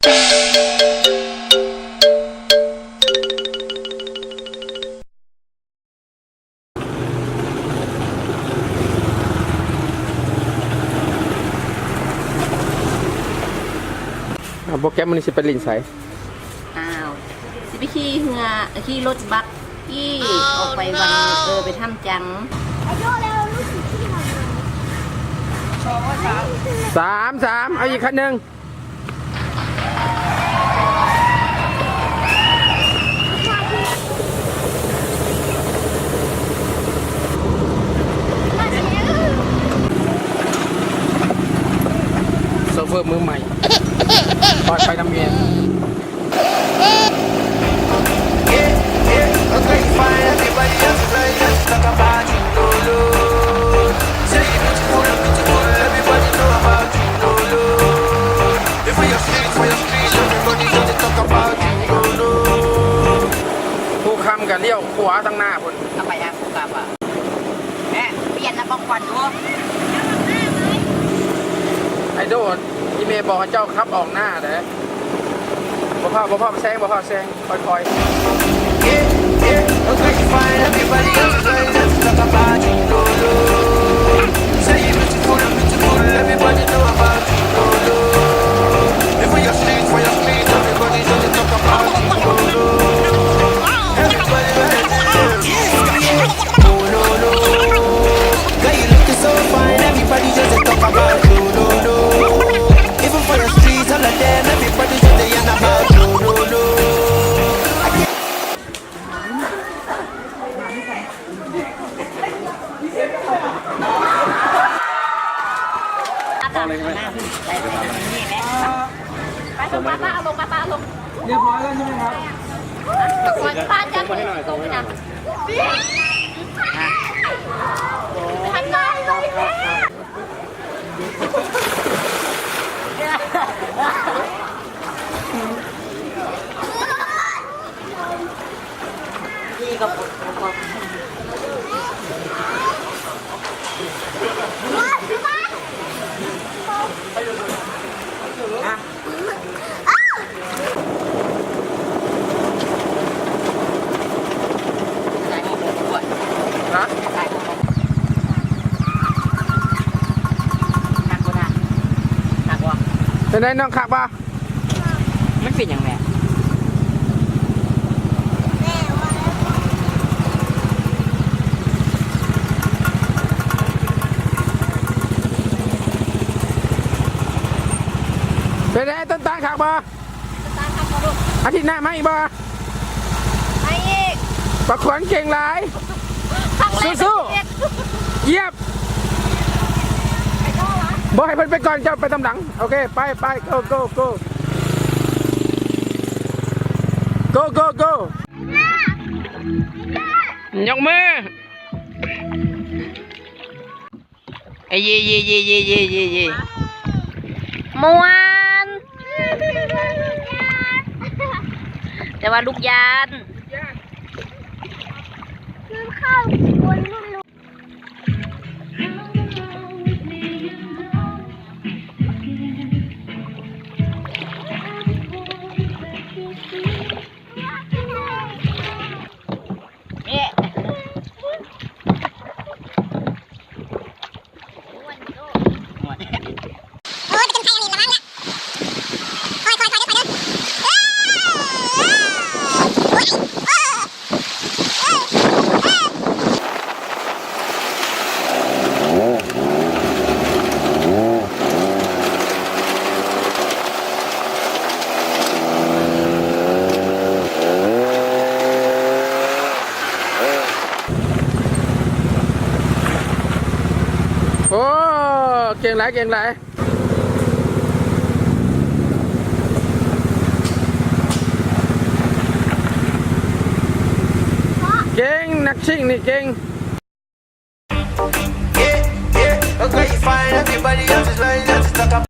ອ່າ ໂປຣແກຣມມື້ນີ້ຊິໄປຫຼິ້ນໃສ? ອ້າວ ຊິໄປຂີ່ເຮືອ ຂີ່ລົດບັກກີ້ ອອກໄປວັງ ເອີ ໄປຖ້ຳຈັງ. ສາມ ສາມ ເອົາອີກຄັນໜຶ່ງ. ໂຊເຟີມືໃໝ່ ປອດໄພນຳແຮງ. If we are street, we are street, everybody just dey talk about you, no, no. ພູຄຳກໍລ້ຽວຂວາທາງໜ້າພຸ້ນ. ເຮົາໄປທາງພູຄຳວ່າ ແມ່ ປ່ຽນນະ ບອກຄວັນດູ. ໄອ້ໂດດ ອີ່ແມ່ບອກໃຫ້ເຈົ້າຂັບອອກໜ້າເດ້. ບໍ່ຟ້າວ ບໍ່ຟ້າວແຊງ ບໍ່ຟ້າວແຊງ. ຄ່ອຍໆ. Yeah, yeah, okay, fine, everybody else is like, let's talk about you, no, no. Say you beautiful, I'm beautiful, everybody know about you, no, no. If we are street, we are street, everybody just dey talk about you, no, no. Everybody like, yeah, no, no, no. Girl, you looking so fine, everybody just dey talk about you, no, no. Even for the streets, all of them, everybody just dey yarn about you, no, no. ເรียบร้อยแล้วใช่ไหมครับ? ເປັນໃດນ້ອງ ຄັກບໍ່? ມັນເປັນຫຍັງແມ່? ເປັນໃດຕົ້ນຕານ ຄັກບໍ່? ອາທິດໜ້າມາອີກບໍ່? ມາອີກ. ປາຂວັນເກັ່ງຫຼາຍ. ຄັ້ງແລກ ສູ້ໆ ເຮັດ. ຢຽບ. ໄປຕໍ່ວະ? ບໍ່ ໃຫ້ເພິ່ນໄປກ່ອນ ເຈົ້າໄປຕາມຫຼັງ. ໂອເຄ ໄປ ໄປ ໂກ ໂກ ໂກ ໂກ ໂກ ໂກ. ຍົກມື. ເອີ ເຢ ເຢ ເຢ ເຢ ເຢ ເຢ ເຢ ມ່ວນ. ແຕ່ວ່າລູກຢ້ານ. ໂອ້ ເກັ່ງຫຼາຍ ເກັ່ງຫຼາຍ. ເກັ່ງ ນັກຊິງນີ້ເກັ່ງ.